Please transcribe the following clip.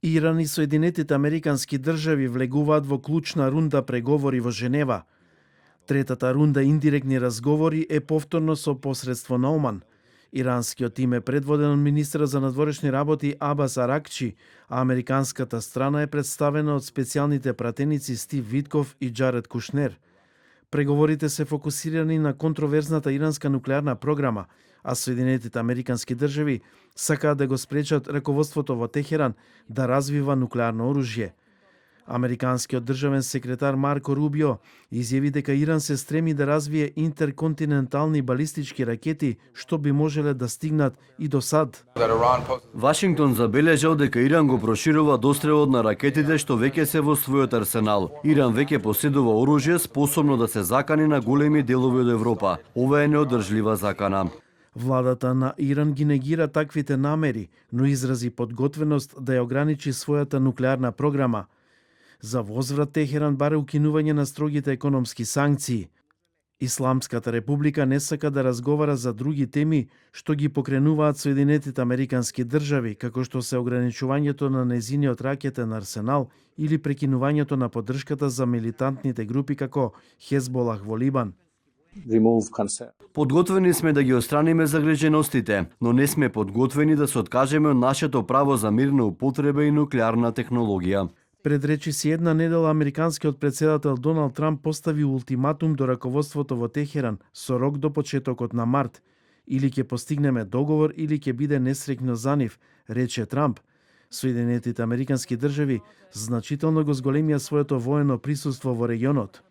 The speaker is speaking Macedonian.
Иран и Соединетите Американски држави влегуваат во клучна рунда преговори во Женева. Третата рунда индиректни разговори е повторно со посредство на Оман. Иранскиот тим е предводен од министра за надворешни работи Абас Аракчи, а американската страна е представена од специјалните пратеници Стив Витков и Джаред Кушнер. Преговорите се фокусирани на контроверзната иранска нуклеарна програма, а Соединетите Американски држави сакаат да го спречат раководството во Техеран да развива нуклеарно оружје. Американскиот државен секретар Марко Рубио изјави дека Иран се стреми да развие интерконтинентални балистички ракети што би можеле да стигнат и до САД. Вашингтон забележал дека Иран го проширува дострелот на ракетите што веќе се во својот арсенал. Иран веќе поседува оружје способно да се закани на големи делови од Европа. Ова е неодржлива закана. Владата на Иран ги негира таквите намери, но изрази подготвеност да ја ограничи својата нуклеарна програма. За возврат Техеран баре укинување на строгите економски санкции. Исламската република не сака да разговара за други теми што ги покренуваат Соединетите Американски држави, како што се ограничувањето на незиниот ракетен арсенал или прекинувањето на поддршката за милитантните групи како Хезболах во Либан. Подготвени сме да ги отстраниме загриженостите, но не сме подготвени да се откажеме од нашето право за мирна употреба и нуклеарна технологија. Пред речиси една недела американскиот председател Доналд Трамп постави ултиматум до раководството во Техеран со рок до почетокот на март. Или ќе постигнеме договор или ќе биде несреќно за нив, рече Трамп. Соединетите Американски држави значително го зголемија своето воено присуство во регионот.